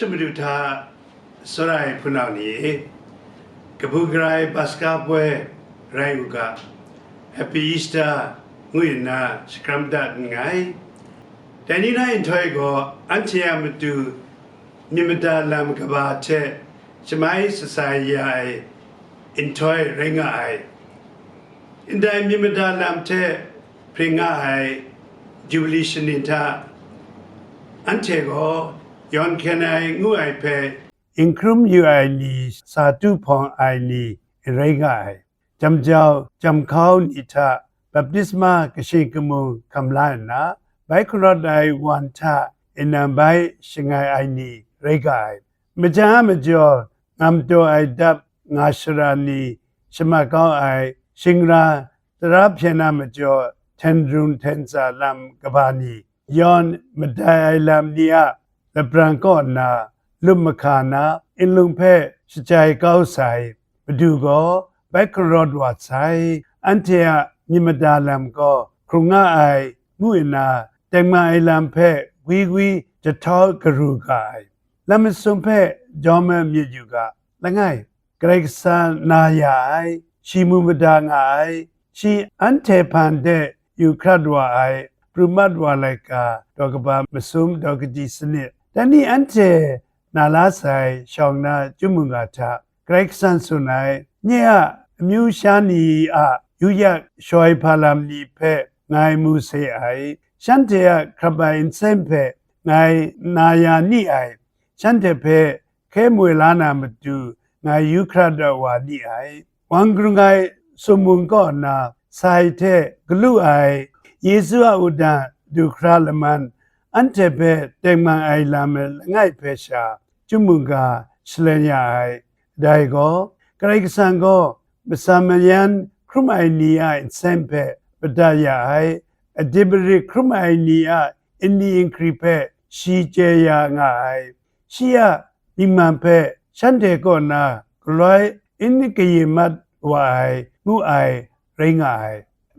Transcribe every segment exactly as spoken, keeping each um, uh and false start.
Madu hta tsawra ai hpunau ni e, kabu gara ai Paska poi rai u ga, Happy Easter ngu nna shakram dat nngai. Dai ni na nhtoi gaw anhte a matu myit mada lam kaba hte shamai sasai ya ai nhtoi rai nga ai. Ndai myit mada lam hte pring nga ai Jubili shaning hta anhte gaw yawn hkyen ai ngu ai hpe, n hkrum yu ai ni sa tu hpawng ai ni n rai nga ai. Jam jau, jam hkau ni hta baptisma kashin kamu hkam la nna, bai hkarawt ai wan hta inan bai shangai ai ni rai ga ai. Maja a majaw ngam taw ai dap nga shara ni, shamat kau ai shingra, tara hpyen a majaw hten run hten tsa lam kaba ni, yawn madai ai lam ni a labrang kaw nna, lup mahka na, nlung hpe shajai kau sai, Madu gaw bai hkarawt wa sai, anhte a myit mada lam gaw hkrung nga ai, ngu nna, tengman ai lam hpe gwi gwi jahtau garu ga ai. Lam masum hpe jawm ai myit yu ga, langai, Karai Kasang na ya ai, shi mu mada nga ai, shi anhte hpan de yu hkrat wa ai, pru mat wa laika, daw kaba masum daw kadi sanit, dai ni anhte na la sai shawng na chyum mungga hta, Karai Kasang tsun ai, nye a amyu sha ni a yu yak shawai hpa lam ni hpe ngai mu se ai, shanhte a hkrap ai nsen hpe ngai na ya ni ai, shanhte hpe hkye moi la na matu ngai yu hkra dat wa ni ai. Wang grung ai sumwung kaw na sai hte galu ai Yesu a wudang du hkra laman, anhte hpe tengman ai lam langai hpe sha chyum mungga shalen ya ai. Dai gaw, Karai Kasang gaw matsan mayan hkrum ai ni a nsen hpe padat ya ai, adip arit hkrum ai ni a nni nkri hpe shi chye ya nga ai. Shi a dingman hpe shanhte kaw na galoi n kayin mat wa ai, ngu ai rai nga ai.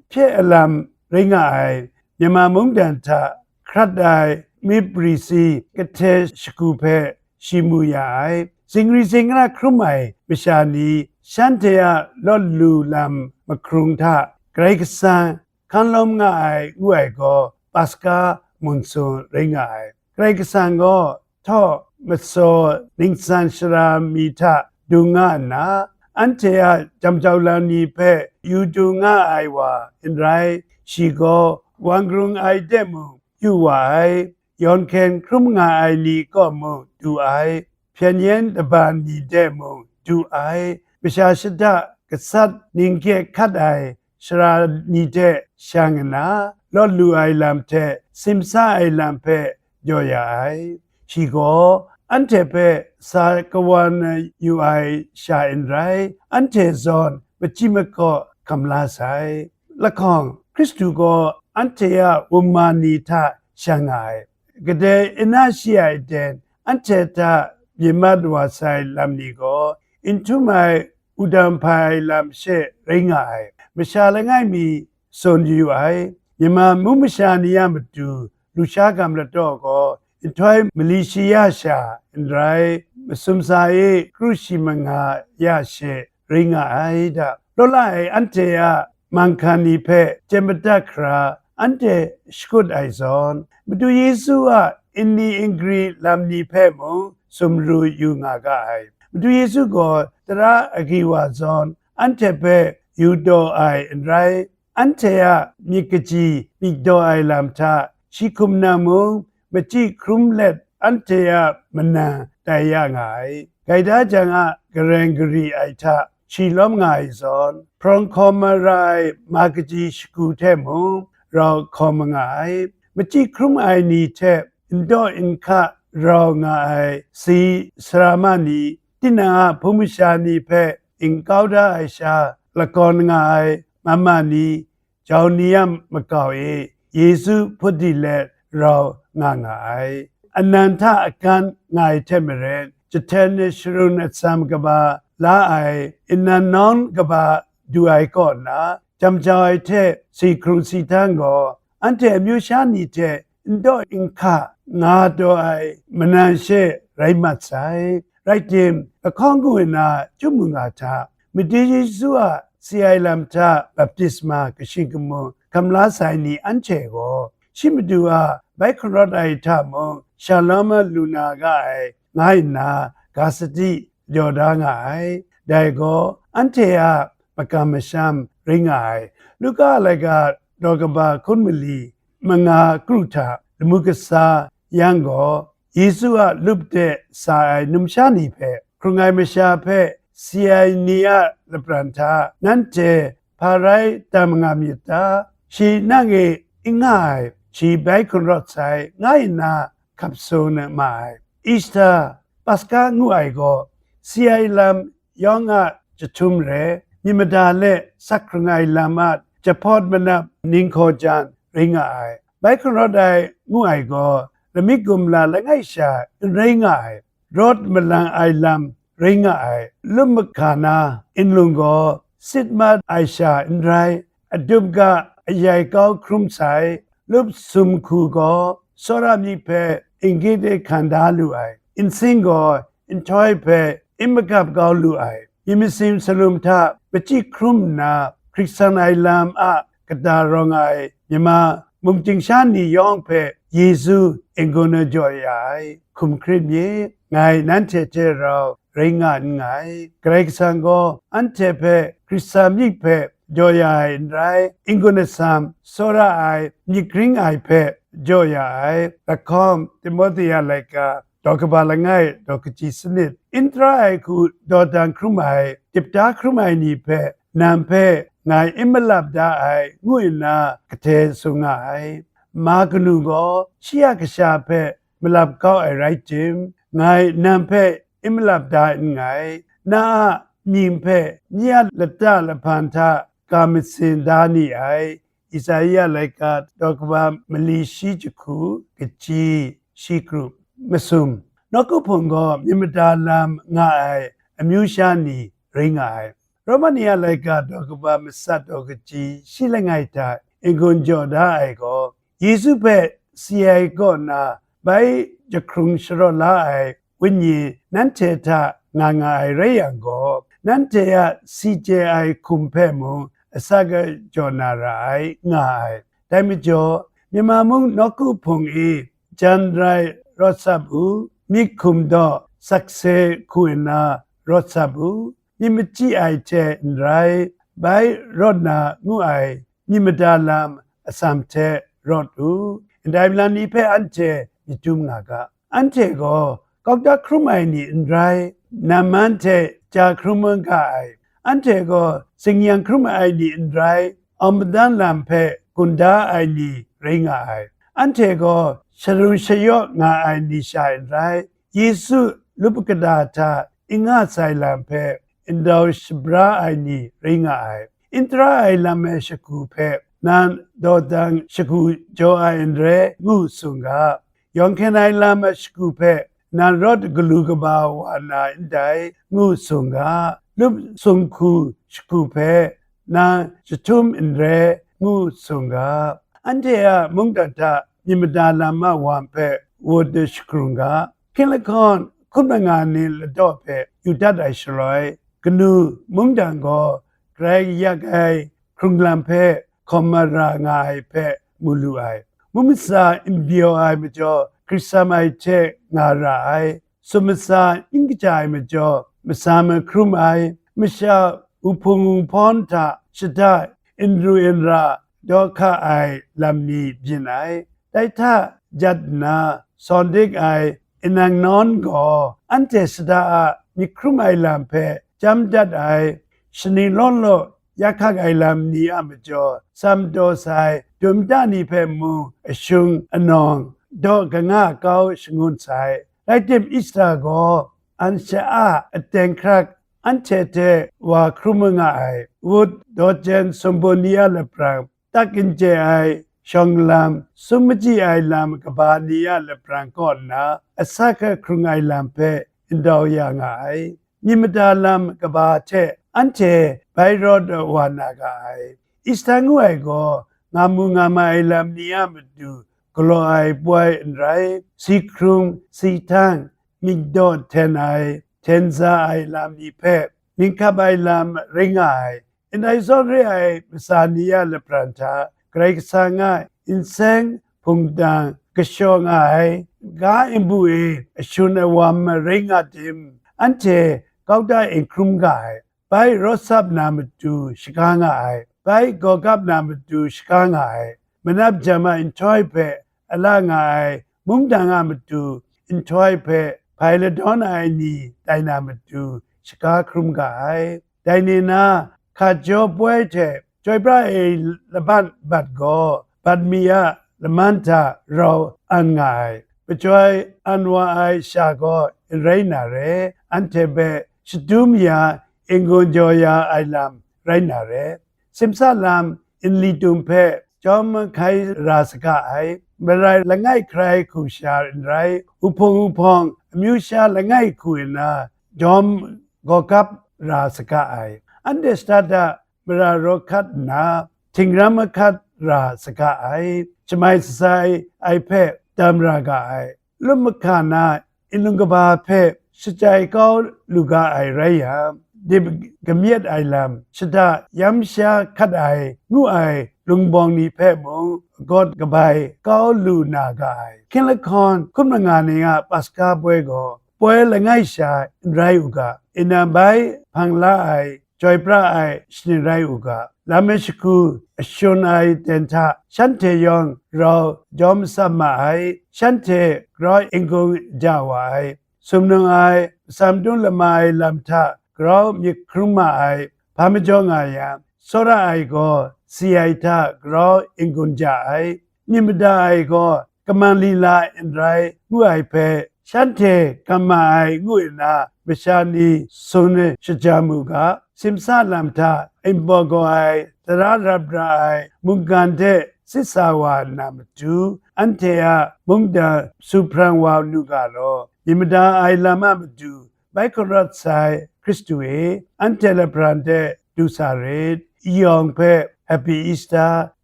Hpye alam rai nga ai, Myanmar mungdan hta hkrat ai myit prisi kahte shagu hpe shi mu ya ai. Zingri zingra hkrum ai masha ni shanhte a lawt lu lam mahkrung hta Karai Kasang hkan lawm nga ai ngu ai gaw Paska mun sung rai nga ai. Karai Kasang gaw htaw matsaw ningsan shara mi hta dung nga nna, anhte a jam jau lam ni hpe yu du nga ai wa n rai, shi gaw wang grung ai de mung yu wa ai, yawn hkyen hkrum nga ai ni kaw mung du ai, hpyen yen daban ni de mung du ai, masha shada gasat ning hkye hkat ai shara ni hte shang nna, lawt lu ai lam hte simsa ai lam hpe jaw ya ai. Shi gaw anhte hpe sa kawan yu ai sha n rai, anhte zawn machyi makaw hkam la sai. Lahkawng, Hkristu gaw anhte a wunma ni hta shang nga ai. Kadai n na shi ai aten, anhte hta byin mat wa sai lam ni gaw, n htum ai wudang hpai ai lam she rai nga ai. Masha langai mi tsun yu ai, Myanmar mu masha ni a matu lusha gam ladaw gaw, nhtoi mali shi ya sha n rai, masum sa e kru shi manga ya she rai nga ai da. Law la ai anhte a manghkan ni hpe chye madat hkra anhte shakut ai zawn, Madu Yesu a nni nkri lam ni hpe mung sumru yu nga ga ai. Madu Yesu gaw tara agyi wa zawn anhte hpe yu taw ai n rai, anhte a myit kaji myit daw ai lam hta shi hkum na mung, machyi hkrum let anhte a manang tai ya nga ai. Gaida jang a gareng gari ai hta shi lawm nga ai zawn, hprawng hkawm mara ai ma kaji shagu hte mung rau hkawm nga ai. Machyi hkrum ai ni hte n daw n hka rau nga ai si sara ma ni, tinang a hpung masha ni hpe n kau da ai sha lakawn nga ai mama ni, jau ni a makau e Yesu hput di let rau nga nga ai. Anan hta akan nga ai hte maren, jahten sharun atsam kaba la ai, nnan nawng kaba du ai kaw na, jam jau ai hte si hkrung si htang gaw, anhte amyu sha ni hte n daw n hka nga taw ai manan she rai mat sai. Rai tim, lahkawng ngu nna chyum mu nga hta, Madu Yesu a si ai lam hta baptisma kashing kamu hkam la sai ni anhte gaw, shi Madu a bai hkun rawt ai hta mung shalawm lu na ga ai, nga nna ga sadi jaw da nga ai. Dai gaw anhte a makam masham rai nga ai. Luka a laika daw kaba hkun mali manga kru hta lamu kasa yang gaw, Yesu a lup de sa ai numsha ni hpe, hkrung ai masha hpe si ai ni a lapran hta nanhte hpa rai tam nga myit ta? Shi nang e n nga ai, shi bai hkun rawt sai, nga nna hkap sung ma ai. Easter, Paska ngu ai gaw, si ai lam yawng a jahtum re, myit mada le sak hkrung ai lam a jahpawt manap ninghkaw jan rai nga ai. Bai hkun rawt ai ngu ai gaw, lamik gumla langai sha n rai nga ai, rawt malang ai lam rai nga ai. Lup mahka na nlung gaw sit mat ai sha n rai, adup ga ayai kau hkrum sai. Lup sumhku gaw tsawra myit hpe n-git e hkan da lu ai, nsing gaw nhtoi hpe n magap kau lu ai, myit masin salum hta machyi hkrum nna hkrit san ai lam a kata rawng ai Myanmar mungchying sha ni yawng hpe Yesu n-gun e jaw ya ai hkum hkrit mi, ngai nanhte hte rau rai nga nngai. Karai Kasang gaw anhte hpe hkrit san myit hpe jaw ya ai n rai, n-gun atsam tsawra ai myit gring ai hpe jaw ya ai. Lahkawng Timohti a laika daw kaba langai daw kaji sanit, n tara ai hku dawdan hkrum ai, dip da hkrum ai ni hpe, nang hpe ngai n malap da ai, ngu nna kahte tsun nga ai. Ma kanu gaw shi a kasha hpe malap kau ai rai tim, ngai nang hpe n malap da nngai. Na a mying hpe nye a lata lahpan hta ga matsin da ni ai. Isaiah laika daw kaba mali shi jahku, kaji shi kru, masum. Nawku hpung gaw myit mada lam nga ai amyu sha ni rai nga ai. Roma ni a laika daw kaba matsat daw kaji shi langai hta n-gun jaw da ai gaw, Yesu hpe si ai kaw na bai jahkrung sharawt la ai Wenyi nanhte hta nga nga ai rai yang gaw, nanhte a si chye ai hkum hpe mung asak a jaw na ra ai, nga ai. Dai majaw, Myanmar mung nawku hpung e jan rai rawt sap u, myit hkum daw sakse hku nna rawt sap u, myit machyi ai hte n rai, bai rawt na ngu ai myit mada lam atsam hte rawt u. Ndai lam ni hpe anhte myit dum nga ga. Anhte gaw kaukta hkrum ai ni n rai, namman hte ja hkrum nga ai. Anhte gaw zingyang hkrum ai ni n rai, awng madan lam hpe gun da ai ni rai nga ai. Anhte gaw sharun shayaw nga ai ni sha n rai, Yesu lup makata hta n nga sai lam hpe ndau shabra ai ni rai nga ai. N tara ai lam ai shagu hpe nang dawdan shagu jaw ai n rai, ngu tsun ga. Yawng hkyen ai lam ai shagu hpe nang rawt galu kaba wa na ndai, ngu tsun ga. Lup sumhku shagu hpe nang jahtum n rai, ngu tsun ga. Anhte a mungdan hta myit mada lam a wan hpe wut shakrung ga. Hkying lahkawn hkun manga ni ladaw hpe yu dat ai shaloi, kanu mungdan gaw grai yak ai hkrung lam hpe hkawm mara nga ai hpe mu lu ai. Mung matsa n byaw ai majaw, hkrit sam ai hte nga ra ai. Sum matsa n kaja ai majaw, masam ahkrum ai. Masha wuhpung wuhpawn hta shada n ru n ra daw hka ai lam ni byin ai. Dai hta jat nna sawn dik ai nang nawn gaw, anhte shada a myit hkrum ai lam hpe chyam dat ai, shaning law law ya hkak ai lam ni a majaw, tsam daw sai, dum da ni hpe mung ashung anawng, daw kanga kau shangun sai. Rai tim, Easter gaw an sha-, a aten hkrak anhte hte wa hkrum nga ai, wut dawjen sumbun ni a laprang, tak n chye ai shawng lam, sum machyi ai lam kaba ni a laprang kaw nna, asak hkrung ai lam hpe ndau ya nga ai. Myit mada lam kaba hte anhte bai rawt wa na ga ai. Easter ngu ai gaw, nga mu nga ma ai lam ni a matu galaw ai poi n rai, si hkrung, si htang, myit daw hten ai, hten za ai lam ni hpe, ninghkap ai lam rai nga ai. Ndai zawn re ai masha ni a lapran hta Karai Kasang a nseng hpungdang kashaw nga ai, ga nbu e ashun awam rai nga tim, anhte kau da n hkrum ga ai, bai rawt sap na matu shaga nga ai, bai gawgap na matu shaga nga ai, manap jam a nhtoi hpe ala nga ai, mungdan a matu nhtoi hpe hpai ladawn ai ni tai na matu shaga hkrum ga ai. Dai ni na, hka jaw poi hte chyoi pra ai laban bat gaw, bat mi a laman hta rau an nga ai, pachyoi an wa ai sha gaw n rai na re, anhte hpe shadum ya, n-gun jaw ya ai lam rai na re. Simsa lam nli tum hpe jawm hkai ra saga ai, marai langai hkrai hku sha n rai, uhpung uhpawng amyu sha langai hku nna jawm gawgap ra saga ai. Anhte shada da mara raw hkat nna, htingram ahkat ra saga ai, shamai sasai ai hpe dam ra ga ai, lum mahka na nlung kaba hpe shachyai kau lu ga ai rai yang, dip kamyet ai lam, shada yam sha hkat ai ngu ai lungbawng ni hpe mung gawt kabai kau lu na ga ai. Hkying lahkawn hkun manga ning a Paska poi gaw poi langai sha n rai u ga, nnan bai hpang la ai, chyoi pra ai shani rai u ga, lam ai shagu ashun ai ten hta shanhte yawng rau jawm tsap ma ai, shanhte grau n-gun ja wa ai, sumnung ai, masam dum lama ai lam hta grau myit hkrum ma ai, hpa majaw nga yang, tsawra ai gaw si ai hta grau n-gun ja ai, myit mada ai gaw kamang lila n rai ngu ai hpe, shanhte kam ma ai ngu nna masha ni tsun shajam u ga, simsa lam hta npawt gaw ai, tara rap ra ai mungkan hte sit sa wa nna matu, anhte a mungdan su hprang wa nu ga law, myit mada ai lam a matu bai hkun rawt sai Hkristu e, anhte lapran hte du sa rit. Yawng hpe Happy Easter,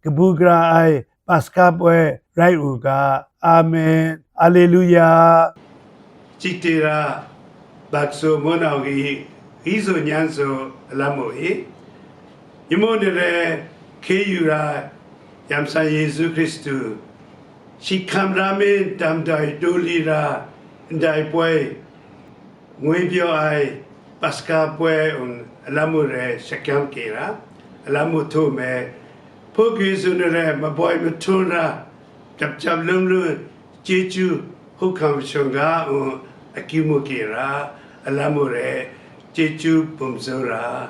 kabu gara ai Paska poi rai u ga. Amen. Alleluia. Chitera bakso monau gi, gi so nyan so alam mo e. Yamo ni re hke yu ra, Yamsan Yesu Hkristu, shi hkam ra me, dam dai du li ra, ndai poi, ngwi pyaw ai Paska poi un alam mu re shakyam ke ra, alam mu htu me, hpu gwi tsun re maboi mahtun ra, jap jap lum lum chyeju hkam shawng ga un akyu mu ke ra, alam mu re chyeju bum tsun ra.